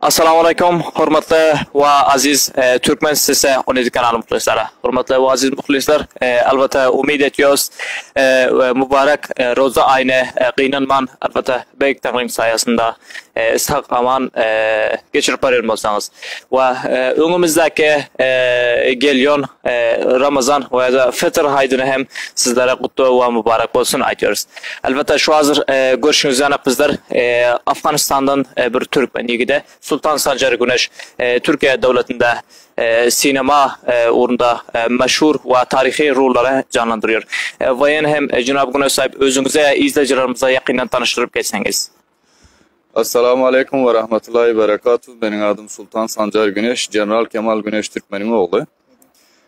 Assalamu aleýkum, hormatly we aziz Türkmen Sesi 17 kanaly muhlislary. Hormatly we aziz muhlisler, elbetde umyt etýäris we mübarek Roza aýyny gynanman, elbetde Beýik Taňryň saýasynda sag aman geçirip barýan bolsaňyz we öňümizdäki gelýän Ramazan we ýa-da Fitr haýdyny hem sizlere gutly we mübarek bolsun aýdýarys. Elbetde şu hazir görşüňiz ýaly bizler Afganistandan bir türkmen ýigidi Sultan Sanjar Güneş Türkiýe döwletinde sinema ugrunda meşhur we taryhy rollary janlandyrýar. We ýene hem jenap Güneş saýyp özüňizi izleýjilerimize ýakyndan tanyşdyryp geçseňiz. Assalamu aleýkum we rahmetullahi berekatuh. Meniň adym Sultan Sanjar Güneş, General Kemal Güneş Türkmeniň ogly.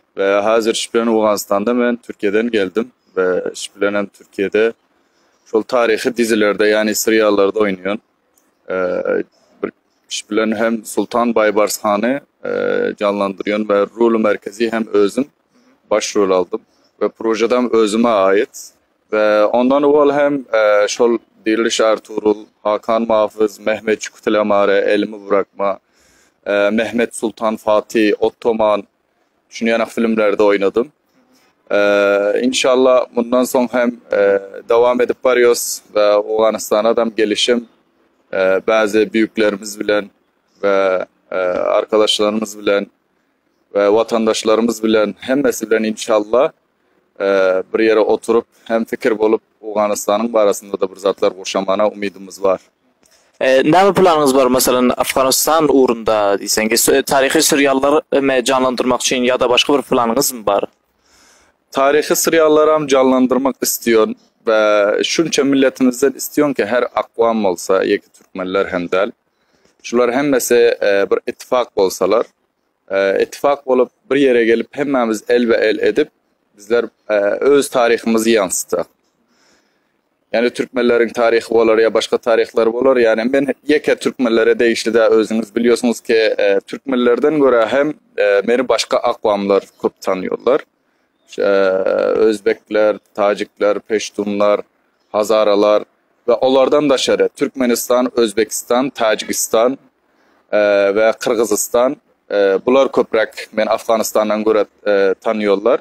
We häzir iş bilen Owganystanda men Türkiýeden geldim we iş bilen hem Türkiýede şol taryhy dizilerde ýagny seriallarda oýnaýan. Bir iş bilen hem Sultan Baýbars hany janlandyrýan we roly merkezi hem özüm baş rol aldym we projedem özüme ait. We ondan owal hem şol Diriliş Ertuğrul, Hakan Mahfuz, Mehmetçik Kutelemare, Elimi Bırakma, Mehmet Sultan Fatih, Ottoman şuny ýanak filmlerde oýnadym. Inşallah mundan soň hem dowam edip barýos we Owganystana da gelişim bäzi büýüklerimiz bilen we arkadaşlarymyz bilen we watandaşlarymyz bilen hemmesi bilen inşallah bir ýere oturyp hem fikir bolup Owganystanyň barasynda-da bir zatlar gurşamana umydymyz bar. Näme planyňyz bar masalan Afganystan ugrunda diýseňiz taryhy seriallar janlandyrmak üçin ýa-da başga bir planyňyzmy bar? Taryhy seriallaram janlandyrmak isleýän we şunça milletimizden isleýän ki her akwam bolsa ýeke türkmenler hem däl şular hemmesi bir ittifak bolsalar Ittifak bolup bir ýere gelip hemmämiz el be el edip bizler öz taryhymyzy ýansытsak. Ýani türkmenleriň taryhy bolar ýa başga taryhlar bolar. Ýani men ýeke türkmenlere degişli dä özüňiz bilýorsuňyz ki türkmenlerden görä hem meni başga akwamlar köp tanýorlar. Özbekler, tajikler, peştunlar, hazaralar we olardan daşary Türkmenistan, Özbekistan, Tajigistan we Kyrgyzystan bular köpräk men Afganistandan görä tanýarlar.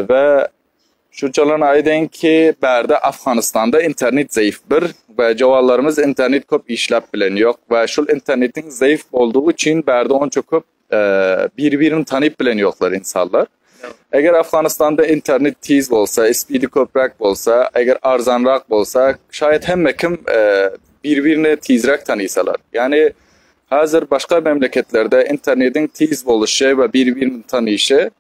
We şunçalan aýdaýyn ki, bärde Afganistanda internet zeýif bir we jowallarymyz internet köp işläp bilen ýok we şul internetiň zeýif boldugy üçin bärde onça köp bir-birini tanyp bilen ýoklar insanlar. Eger Afganistanda internet tiz bolsa, speedi köpräk bolsa, eger arzanrak bolsa, şaýat hemme kim bir-birini tizräk tanysalar. Ýani häzir başga memleketlerde internetiň tiz boluşy we bir-birini tanyşy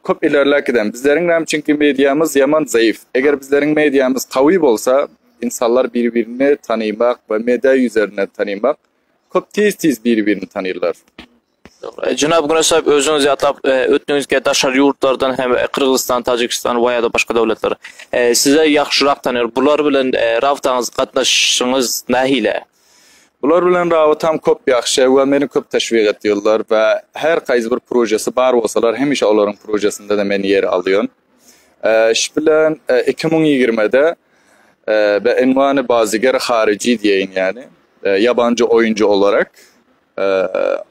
köp ilerläp giden. Bizleriň näme üçinki mediamyz ýaman zaif. Eger bizleriň mediamyz gawy bolsa, insanlar bir-birini tanymak we media üzerinden tanymak köp tiz-tiz bir-birini tanyrlar. Dogry. Jenap Güneş saýyp özüňiz ýatlap ötdüňizki daşary ýurtlardan hem Kyrgyzystan, Tajikistan we ýa-da başga döwletler size ýagşyrak tanýar. Bular bilen rabtaňyz, gatnaşyşyňyz nähili? Bular bilen rabytam köp ýagşy we meni köp teşwik etýärler we her haýsy bir projesi bar bolsalar hemişe olaryň projesinde-de men ýer alýan. Şu bilen 2020-de be enwany baziger haryjy diýeýin ýani ýabanjy oýunjy olarak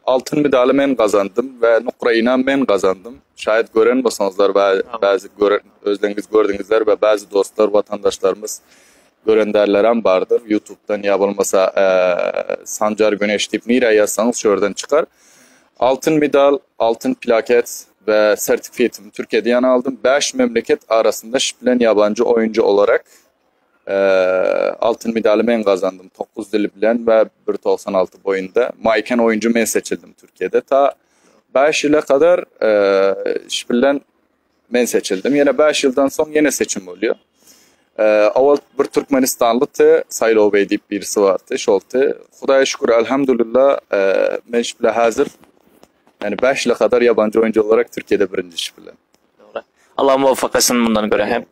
Altyn medaly men gazandym we nukra ynam men gazandym. Şaýat gören bolsaňyzlar we bäzi gören özleriňiz gördüňizler we bäzi dostlar watandaşlarymyz gören dällerem bardyr. Ýutubdan ýa bolmasa Sanjar Güneş diýip nirä ýazsaňyz şu ýerden çykar. Altyn medal, altyn plaket we sertifikatym Türkiýede ýany aldym. 5 memleket arasynda şipilen ýabanjy oýunjy olarak Altyn medaly men gazandym 9 dil bilen we 1.96 boýunda. Maýken oýunjy men seçildim Türkiýede. Ta 5 ýyla kadar iş bilen men seçildim. Ýene 5 ýyldan soň ýene seçim bolýar. Awal bir Türkmenistanly te Saýlaw Bey diýip birisi bardy. Şolty. Hudaýa şükür elhamdülillah men iş bilen häzir yani 5 ýyla kadar ýabanjy oýunjy olarak Türkiýede birinji iş bilen. Dogry. Allah muvaffak etsin mundan göre hem.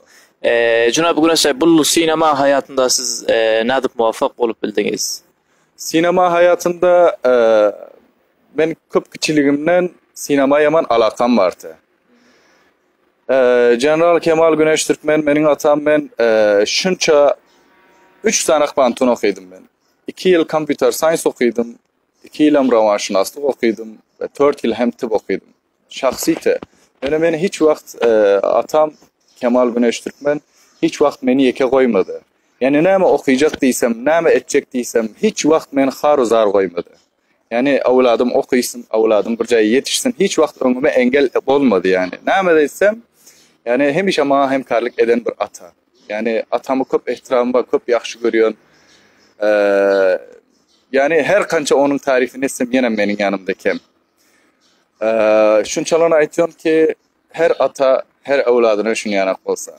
Jenap Güneş bu sinema hayatynda siz nädip muvaffak bolup bildiňiz? Sinema hayatynda men köp kiçiligimden sinema ýaman alakam bardy. General Kemal Güneş Türkmen meniň atam men şunça 3 sany pantun okydym men. 2 ýyl kompýuter science okydym. Iki ýylam rowanşynaslyk okydym we tört ýyl hem typ okydym. Şahsyýete. Ýöne meni hiç wagt atam Kemal Güneş Türkmen hiç wagt meni ýeke goýmady. Ýani näme okyjak diýsem, näme etjek diýsem, hiç wagt meni har-u-zar goýmady. Ýani öwladym okysyn, öwladym bir jaýa ýetişsin, hiç wagt öňüme engel bolmady ýani. Näme diýsem, ýani hemişe maňa hemkarlyk eden bir ata. Ýani atamy köp ehtiram bar, köp ýagşy görýän. Ýani her kança onuň taryfyny etsem ýenem meniň ýanymda kem. Şunçalan aýtýan ki, her ata her öwladyna şunýanak bolsa.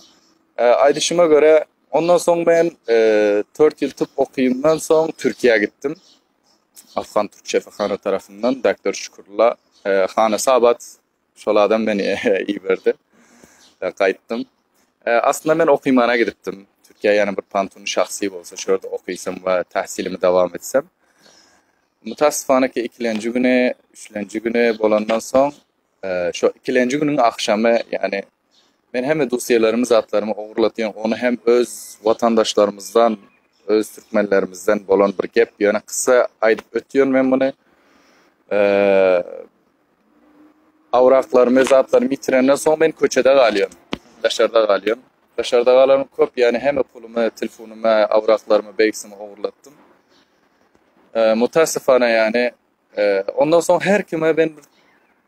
Aýdyşyma görä, ondan soň men 4 ýyl tıp okymdan soň Türkiýä gitdim. Afgan Türk şefahana tarapyndan Doktor Şükürlla Hana Sabat şol adam meni iberdi. Gaýtdym. Aslynda men okymana gidipdim. Türkiýä ýany bir pantun şahsy bolsa şu ýerde okysam we tahsilimi dowam etsem. Mutasyfana ki ikilenji güni, üçlenji güni bolandan soň şo ikilenji günüň agşamy ýani men hemme dosýelerimi zatlarymy ogurlatýan ony hem öz watandaşlarymyzdan öz türkmenlerimizden bolan bir gep ýöne kyssa aýdyp ötýän men muny awraklarymy zatlarymy ýitirenden soň men köçede galýan daşarda galýan daşarda galanym köp ýani hemme pulumy telefonymy awraklarymy beýgisimi ogurlatdym mutasyfana ýani Ondan soň her kime men bir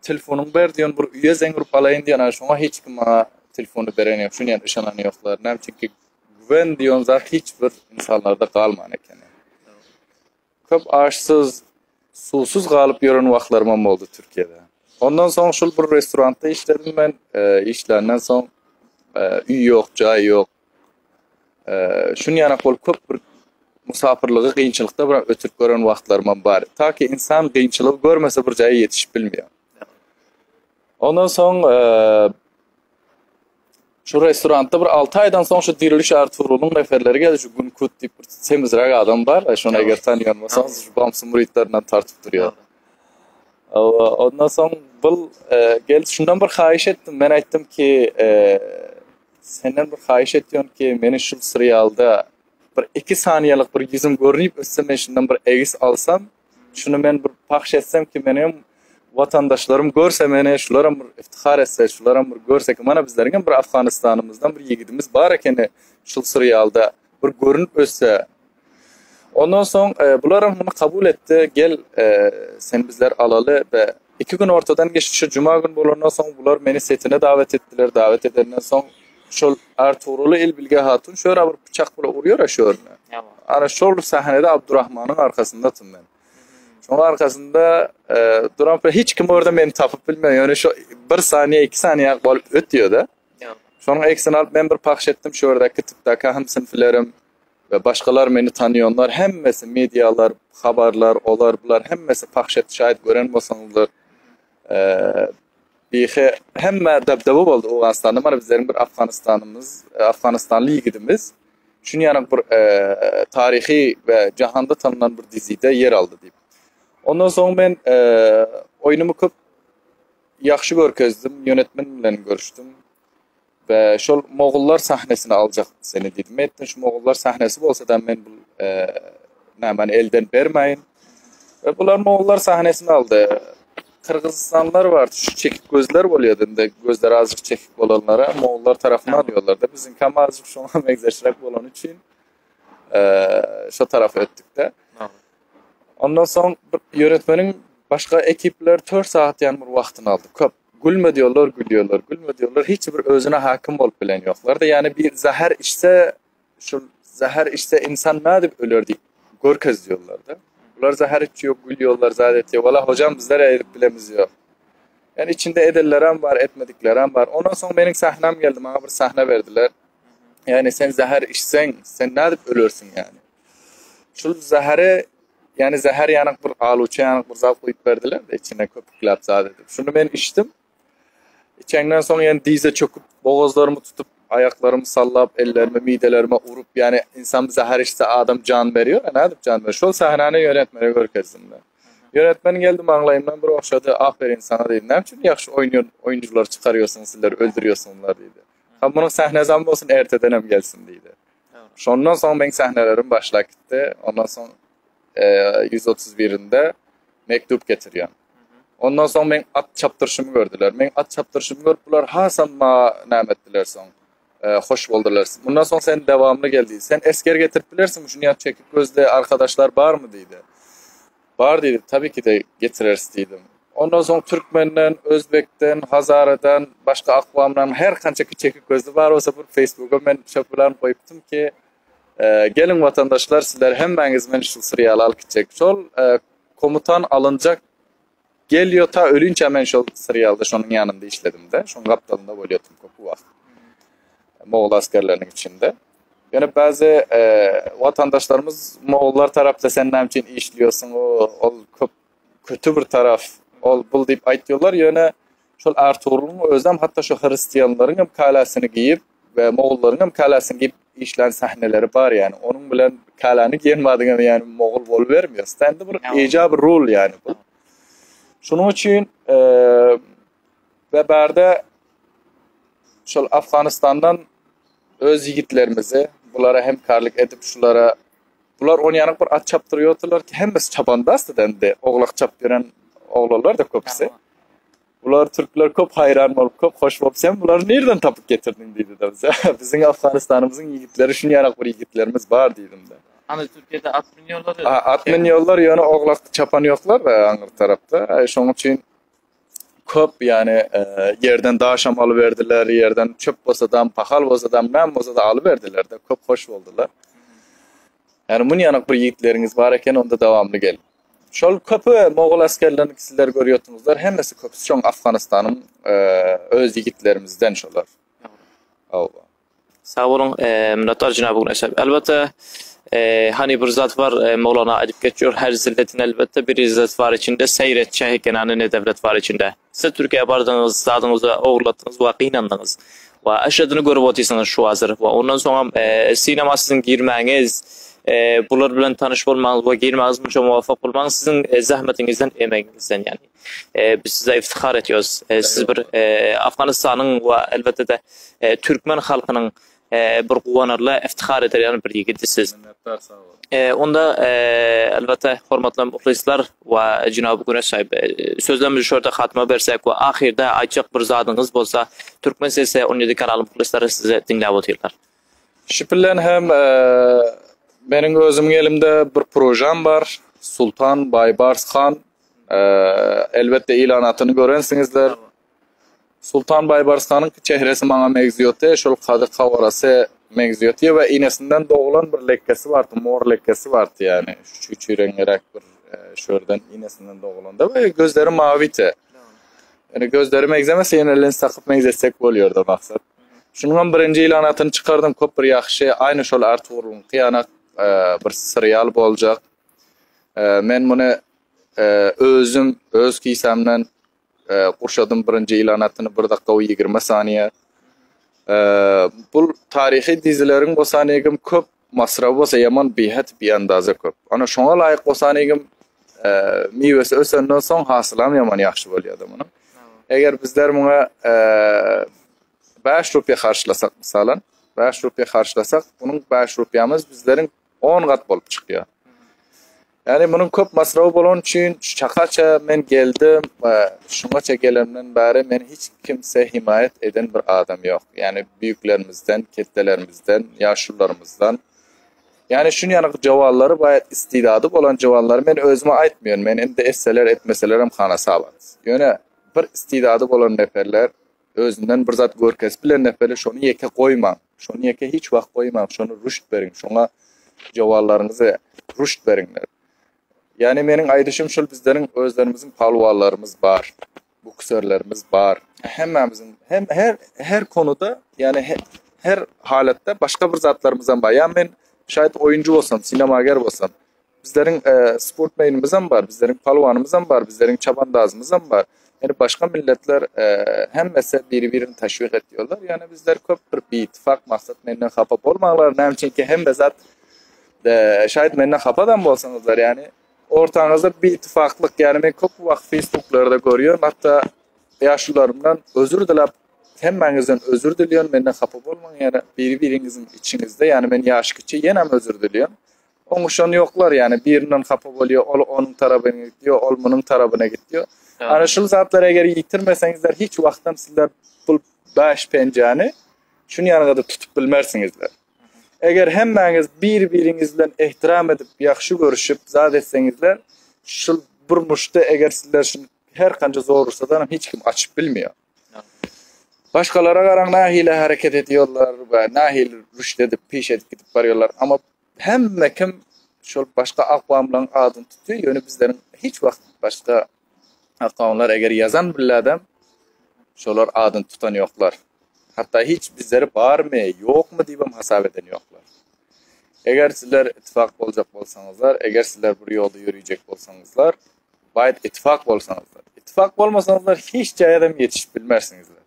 telefonyňy ber diýen bir öýe zeň urup alaýyn diýen, ana şoňa hiç kim maňa telefony beren ýok. Şuny ýaly yşanan ýoklar. Näme üçin ki güven diýen zat hiç bir insanlarda galman ekeni. Köp aşsyz, suwsuz galyp ýören wagtlarymam boldy Türkiýede. Ondan soň şul bir restoranda işledim men. Işländen soň öý ýok, jaý ýok. Şuny ýanak bolup köp bir musapyrlygy kynçylykda bir ötürip gören wagtlarymam bar. Ta ki insan kynçylygy görmese bir jaýa ýetişip bilmeýär. Ondan soň şu restoranda bir 6 aýdan soň şu Diriliş Arturulyň neferleri geldi. Şu Günkut diýip bir semizräk adam bar. Şony eger tanýan bolsaňyz şu Bamsy müritlerinden tartyp durýar. Ondan soň bul geldi şundan bir haýyş etdim. Men aýtdym ki Senden bir haýyş etýän ki, meni şul serialda bir iki saniýalyk bir ýüzüm görünip ötse men şundan bir egis alsam, şuny men bir pahş etsem ki menem watandaşlarym görse meni, şularam bir iftihar etse, şularam bir görse ki mana bizleriňem bir Afganistanymyzdan bir ýigidimiz bar ekeni şul serialda bir görünip ötse. Ondan soň e, bularam muny kabul etdi. Gel e, sen bizler alaly we iki gün ortadan geçdi. Şu juma gün bolandan soň bular meni setine davet etdiler. Davet edenden soň şol Ertuğrul'u El Bilge Hatun şöyle bir bıçak bile vuruyor ya şöyle. Ana şol sahnede Abdurrahman'ın arkasında tüm ben. Şoň arkasynda e, duran hiç kim orada meni tapyp bilmiyor. Yani şu bir saniye iki saniye bolup ötüyor da. Şonuň eksini alyp men bir pahş etdim şu ýerdäki tipdäki hem sinfilerim we başgalar meni tanýanlar hemmesi medialar, habarlar, olar bular hemmesi pahş etdi şaýat gören bolsaňyzlar. Bihe hemme dabdaba boldy Owganystanda mana bizleriň bir Afganistanymyz, Afganistanly ýigidimiz şuny ýaly bir taryhy we jahanda tanylan bir dizide ýer aldy diýip. Ondan soň men oýnumy köp ýagşy görkezdim, ýönetmen bilen görüşdim. We şol mogullar sahnesini aljak seni diýdim. Men aýtdym, şu mogullar sahnesi bolsa-da men bu nämeni elden bermäýin. We bular mogullar sahnesini aldy. Kyrgyzystanlylar bar, şu çekik gözler bolýardy indi, gözleri azajyk çekik bolanlara mogullar tarapyny alýarlar-da. Biziňkem azajyk şoňa meňzeşräk bolany üçin şo tarapa ötdük-de. Ondan soň bir ýöretmeniň başga ekipler 4 sagat ýaly bir wagtyny aldy. Köp gülme diýorlar, gülýärler, gülme diýorlar, hiç bir özüne hakim bolup bilen ýoklar-da. Ýani bir zäher içse, şul zäher içse insan nädip öler diýip görkez diýorlar-da. Bular zäher içýär, gülýärler, zat etýär. Wala hojam bizler edip bilemiz ýok. Ýani içinde edenlerem bar, etmediklerem bar. Ondan soň meniň sahnam geldi, maňa bir sahna berdiler. Ýani sen zäher içseň, sen nädip ölersiň ýani? Şul zäheri, ýani zäher ýanyk bir aluça ýanyk bir zat guýup berdiler de içine köpükläp zat edip. Şuny men içdim. İçenden soň ýani dize çöküp, bogazlarymy tutup, aýaklarymy sallap, ellerimi midelerime urup, ýani insan zäher içse adam jan berýär, nädip jan berýär? Şol sahnany ýönetmene görkezdim men. Ýönetmen geldi maňlaýymdan bir ogşady, aferin sana diýdi. Näme üçin ýagşy oýnaýan oýunjylary çykarýarsyňyz sizler öldürýärsiňizler diýdi. Ha munuň sahnasam bolsun ertedenem gelsin diýdi. Şondan soň meň sahnelerim başlap gitdi. Ondan soň 131-inde. Mektup getirýän. Ondan soň meň at çapdyryşymy gördüler. Meň at çapdyryşymy görüp bular hasam maňa näme etdiler soň. Hoş boldular. Mundan soň sen dewamly gel diýdi. Sen esger getirip bilersiňmi? Şuny ýa çekik gözli arkadaşlar barmy diýdi. Bar diýdi. Tabii ki de getireris diýdim. Ondan soň türkmenden, özbekden, hazaradan, başga akwamdan her kança çekik gözli bar bolsa bir Facebooka men şo bilen goýupdym ki, Geliň watandaşlar sizler hemmäňiz men şul serialy alyp gitjek. Şol komutan alynjak gelýo ta ölinçä men şol serialda şonuň ýanynda işledimde. Şoň gapdalynda bolýatym köp wagt. Mogul askerleriniň içinde. Ýöne bäzi watandaşlarymyz mogullar tarapda sen näme üçin işliyorsuň ol köp kötü bir taraf ol bul diýip aýtýarlar ýöne Şol Artugrulyň özem hatda şu hristianlaryň hem kalasyny geýip we mogullaryň hem kalasyny geýip işlän sahneleri bar ýani. Onuň bilen kalany geýen badyň hem ýani mogul bolubermeýär. Stende bir eja bir rul ýani bu. Şunuň üçin we bärde şol Afganistandan öz ýigitlerimizi bulara hemkarlyk edip şulara bular onýanyk bir at çapdyrýardylar ki hemmesi çabandazdy indi oglak çapyp ýören oglanlar da köpüsi. Bular türkler köp haýran bolup, köp hoş bolup, sen bulary nirden tapyp getirdiň diýdi-de bize. Biziň Afganistanymyzyň ýigitleri şun ýarak bir ýigitlerimiz bar diýdim-de. Hany Türkiýede at münýärler. At münýärler, ýöne oglak çapan ýoklar aňyr tarapda. Şonuň üçin köp ýani e, ýerden daşam alyberdiler, ýerden çöp bolsadam, pahal bolsadam, näme bolsa-da alyberdiler-de, köp hoş boldular. Ýani mun ýanak bir ýigitleriňiz bar eken, onda dowamly gel. Şol köpi mogul esgerlerini sizler görýärsiňizler, hemmesi köpüsi şoň Afganistanyň öz ýigitlerimizden şolar. Hawa. Sag boluň, minnetdar Jenap Güneş abi. Elbetde, hani bir zat bar, Mowlana aýdyp geçiyor, her zilletin elbetde bir izzet bar içinde, seýret şähi-kenany ne dewlet bar içinde. Siz Türkiýä bardyňyz, zadyňyzy ogurlatdyňyz we gynandyňyz. We eşredini görüp otyrsyňyz şu hazir. We ondan soňam sinema siziň girmäňiz, bular bilen tanyş bolmagyňyz we girmäňiz munça muwaffak bolmagyňyz siziň zähmetiňizden, emegiňizden ýani. Biz size iftihar etýäris. Siz bir Afganystanyň we elbetde-de türkmen halkynyň bir guwanarly, iftihar eder ýaly bir ýigidi siz. Minnetdar sag boluň. Onda elbetde hormatly muhlisler we Jenap Güneş saýyp sözlerimizi şu ýerde hatyma bersek we ahyrda aýtjak bir zadyňyz bolsa Türkmen Sesi 17 kanaly muhlisleri sizi diňläp otyrlar. Şu bilen hem meniň özümiň elimde bir prožam bar. Sultan Baýbars han. Elbetde ilanatyny görensiňizler. Sultan Baýbars hanyň çehresi maňa megziýoty, şol kady kawarasy megziýoty we inesinden doglan bir lekkesi bardy, mor lekkesi bardy ýani. Şu çüýçi reňňiräk bir şu ýerden inesinden dogulanda we gözleri mawite. Ýani gözleri megzemese ýene lens takyp megzetsek bolýardy maksat. Şunuň hem birinji ilanatyny çykardym, köp bir ýagşy, aýny şol Artugrulyňky ýanak bir serial boljak. Men muny özüm öz kisämden Gurşadym birinji ilanatyny bir dakika we 20 saniýe. Bu taryhy dizileriň bolsa negim köp masrafy bolsa ýaman bihet biandaza köp. Ana şoňa laýyk bolsa negim miwesi ösenden soň hasylam ýaman ýagşy bolýar-da munuň. Eger bizler muňa 5 rupiýa harçlasak mysalan, 5 rupiýa harçlasak, munuň 5 rupiýamyz bizleriň 10 gat bolup çykýar. Ýagny munuň köp masrafy bolany üçin şu çakaça men geldim we şuňaça gelenimden bäri meni hiç kimse himaýat eden bir adam ýok. Ýagny büýüklerimizden, ketdelerimizden, ýaşulularymyzdan. Ýagny şun ýaly jowallary baýat istidady bolan jowallary men özüme aýtmaýan. Men indi etseler etmeselerem hanasabat. Ýöne bir istidady bolan neperler Özünden bir zat görkezip bilen neperi şony ýeke goýmaň. Şony ýeke hiç wagt goýmaň. Şony rüşt beriň. Şoňa jowallaryňyzy rüşt beriňler. Ýani meniň aýdyşym şul bizleriň özlerimiziň palwanlarymyz bar. Bukserlerimiz bar. Hemmämiziň hem her her konuda ýani her halatda başga bir zatlarymyzam bar. Ýa men şaýat oýunjy bolsam, sinemager bolsam, Bizleriň sportmenimizem bar, bizleriň palwanymyzam bar, bizleriň çabandazymyzam bar. Ýani başga milletler hemmesi biri-birini teşwik etýärler. Ýani bizler köp bir biittifak maksat menden hapa bolmaňlar. Näme üçin ki hemme zat şaýat menden hapadam bolsaňyzlar ýani ortaňyzda biittifaklyk ýani men köp wagt Facebooklarda görýän hatda ýaşularymdan özür diläp hemmäňizden özür dilýän menden hapa bolmaň ýani biri-biriňiziň içiňizde ýani men ýaş kiçi ýenem özür dilýän. Oňuşan ýoklar ýani birinden hapa bolýar, ol onuň tarapyna gitýär, ol munuň tarapyna gitýär. Ana şul zatlary eger ýitirmeseňizler hiç wagtam sizler bul bäş penjäni şuny ýanyňyzda tutup bilmersiňizler. Eger hemmäňiz bir-biriňiz bilen ehtiram edip, ýagşy görüşip zat etseňizler, şul bir muşda eger sizler şuny her kança zor ursadanam hiç kim açyp bilmeýär. Başgalara garaň nähili hereket ediyorlar we nähili rüşt edip, piş edip gidip barýarlar. Amma hemme kim şol başga akwamlaryň adyny tutýar, ýöne bizleriň hiç wagt başga akwamlar eger ýazan billädem şolar adyny tutan ýoklar. Hatda hiç bizleri barmy, ýokmy diýibem hasap eden ýoklar. Eger sizler ittifak boljak bolsaňyzlar, eger sizler bir ýolda ýörüjek bolsaňyzlar, Baýt ittifak bolsaňyzlar. Ittifak bolmasaňyzlar hiç jaýadam ýetişip bilmersiňizler.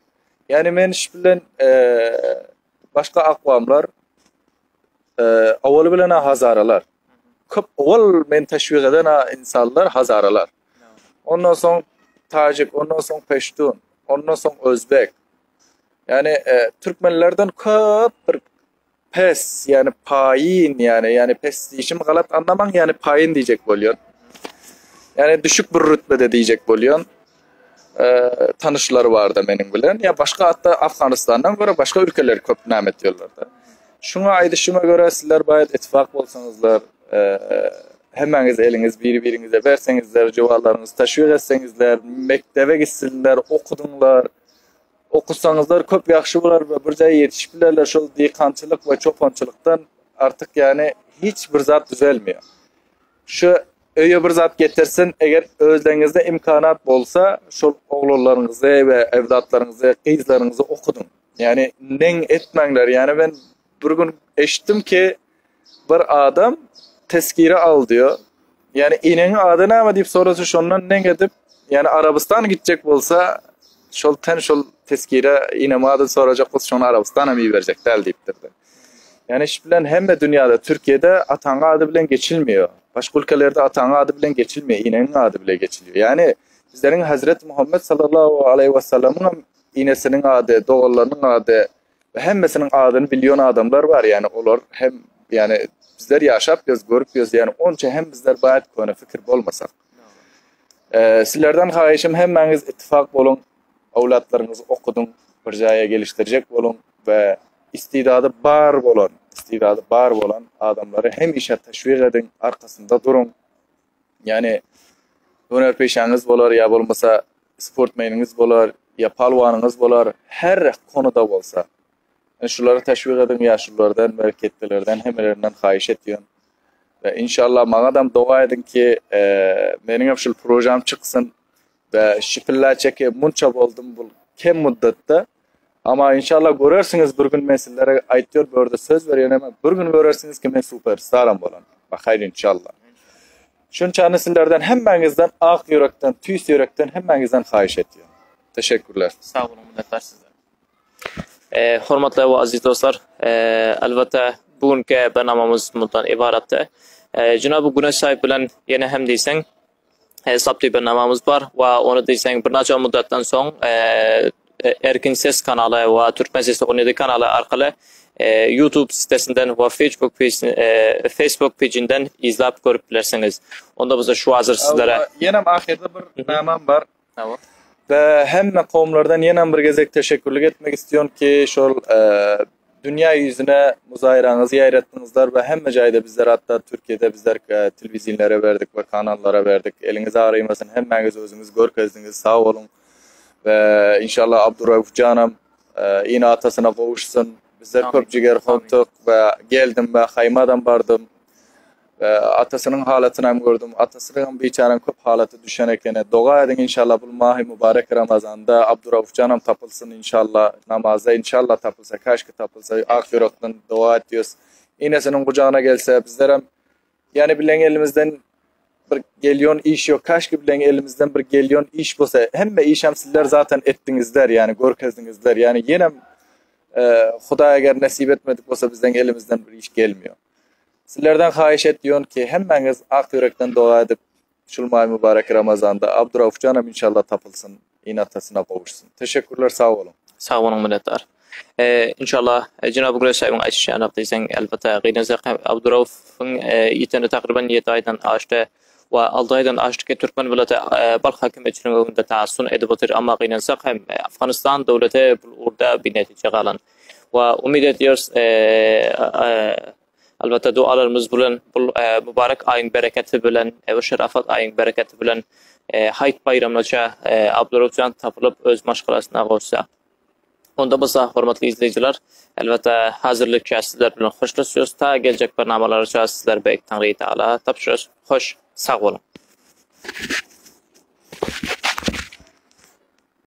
Ýani men iş bilen başga akwamlar owaly bilen hazaralar. Köp owal men teşwik eden insanlar hazaralar. Ondan soň tajik, ondan soň peştun, ondan soň özbek. Ýani türkmenlerden köp bir Pes, ýagny paýyn, ýagny, ýagny pes diýişimi galat anlamaň, ýagny paýyn diýjek bolýan. Ýagny düşük bir rütbede diýjek bolýan. Tanyşlary barda meniň bilen. Ýa başga hatda Afganistandan görä başga ülkeler köp näme etýärler-de. Şuňa aýdyşyma görä sizler baýat ittifak bolsaňyzlar, hemmäňiz eliňiz biri-biriňize berseňizler, juwanlaryňyzy teşwik etseňizler, mekdebe gitsinler, okudyňlar. Okusaňyzlar köp ýagşy bolar we bir jaýa ýetişip bilerler şol diýkançylyk we çopançylykdan artyk ýany hiç bir zat düzelmeýär. Şu öýe bir zat getirsin eger özleriňizde imkanat bolsa şol oglanlaryňyzy we evlatlaryňyzy gyzlaryňyzy okudyň. Ýani neň etmäňler ýani men Bir gün eşitdim ki bir adam tezkire al diýýär. Ýani eneňiň ady näme diýip sorasa şondan neň edip, ýani Arabystan gitjek bolsa şol ten şol tezkire enem adyny sorajak bolsa şony Arabystana hem iberjek däl diýipdir. Ýani iş bilen hemme dünýäde Türkiýede ataň ady bilen geçilmeýär. Başga ülkelerde ataň ady bilen geçilmeýär, eneňiň ady bile geçilýär. Ýani bizleriň Hazreti Muhammet sallallahu aleýhi we sallamyň hem enesiniň ady, doganlarynyň ady We hemmesiniň adyny bilýon adamlar bar ýani olar hem ýani bizler ýaşap ýöz görüp ýöz ýani onça hem bizler baýat köne fikir bolmasak. Sizlerden haýyşym hemmäňiz ittifak boluň owlatlaryňyzy okudyň bir jaýa gelişdirjek boluň we istidady bar bolan istidady bar bolan adamlary hemişe teşwik ediň arkasynda duruň Ýagny hünär peşäňiz bolar ýa bolmasa sportmeniňiz bolar ýa palwanyňyz bolar her konuda bolsa. Yani şulary teşwik ediň ýaşululardan we ketdelerden hemmelerinden haýyş etýän. We inşallah maňadam doga ediň ki meniň hem şul projam çyksyn we şipilla çeke munça boldum bu kem muddatda. Ama inşallah görersiňiz bir gün men sizlere aýtýar bu ýerde söz berýän hem bir gün görersiňiz ki men superstaram bolan. Bahayr inşallah. Şunçany sizlerden hemmäňizden ak ýürekden, tüýs ýürekden hemmäňizden haýyş etýän. Teşekkürler. Sag boluň minnetdar sizden. E, hormatly we aziz dostlar, e, elbetde bu günki bernamamyz mundan ybaratdy. E, Jenab Güneş sahip bilen ýene hem diýseň Hesap diýip bir namamyz bar we ony diýseň birnäçe muddatdan soň Erkin Ses kanaly we Türkmen Sesi 17 kanaly arkaly YouTube sitesinden we Facebook Facebook pejinden izläp görüp bilersiňiz. Onda bolsa şu hazır sizlere Ýenem ahyrda bir namam bar. Hawa. We hemme kowumlardan ýenem bir gezek teşekkürlik etmek istiýon ki şol Dünýä ýüzüne muzaýraňyzy ýaýratdyňyzlar we hemme jaýda bizler hatda Türkiýede bizler telewideniýelere berdik we kanallara berdik. Eliňiz agrymasyn hemmäňiz özüňizi görkezdiňiz sag boluň we inşallah Abdurauf janam ene atasyna gowuşsyn. Bizler köp jiger hokdyk we geldim we haýmadam bardym. Atasynyň halatynam gördüm. Atasynyňam biçäräň köp halaty düşen ekeni. Doga ediň inşallah bul mahy mübarek Ramazanda Abduraufjanam tapylsyn inşallah namazda inşallah tapylsa kaşki tapylsa ak ýürekden doga etýos. Enesiniň gujagyna gelse bizlerem ýani bileň elimizden bir gelýon iş ýok kaşki bileň elimizden bir gelýon iş bolsa hemme işem sizler zaten etdiňizler ýani görkezdiňizler ýani ýenem Hudaý eger nesip etmedik bolsa bizden elimizden bir iş gelmiýor. Sizlerden haýyş etýon ki hemmäňiz ak ýürekden doga edip şul maý mübarek Ramazanda Abduraufjanam inşallah tapylsyn ene atasyna gowuşsyn. Teşekkürler sag boluň. Sag boluň minnetdar. Inşallah Jenap Güneş saýybyň aýdyşy ýaly diýseň, elbetde gynansak hem Abduraufowyň ýiteni takryban ýedi aýdan aşdy we alty aýdan aşdy ki türkmen milleti Balh häkimiýetçiligiň öňünde taassun edip otyr, emma gynansak hem Afganistan döwleti bul ugurda binetije galan we umyt edýäris Elbetde dualarymyz bilen bul mübarek aýyň bereketi bilen we şerafat aýyň bereketi bilen Haýt baýramynaça Abdurauff jan tapylyp öz maşgalasyna gowuşsa. Onda bolsa hormatly izleýjiler, elbetde hazirlikçe sizler bilen hoşlaşýarys. Ta geljek barnamalarça sizleri Beýik Taňrytagala tabşyrarys. Hoş sag boluň.